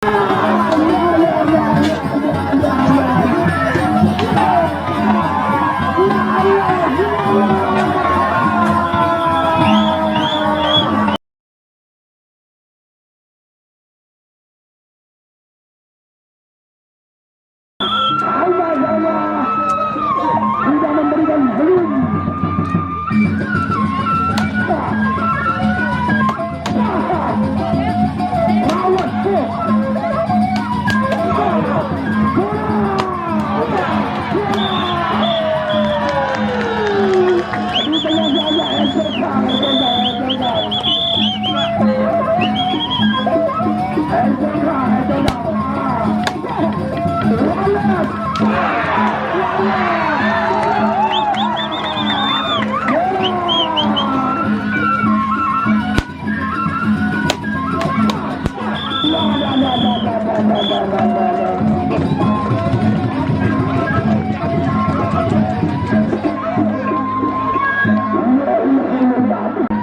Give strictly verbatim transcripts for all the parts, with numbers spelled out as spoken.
Alba Jaya sudah memberikan belum. Rawat, bola. Bola. Bola. Di tengah gawang, S P K, S P K, S P K. S P K, S P K.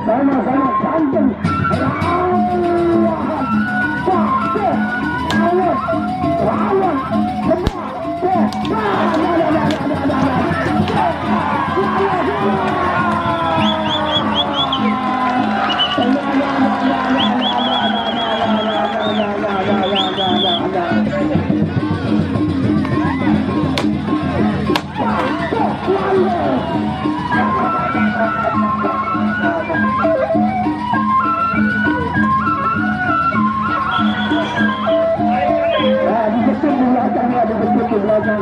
Sama-sama ganteng. Lawan. Lawan. Lawan. Ah, dikecil di belakang, ya, dikecil di belakang.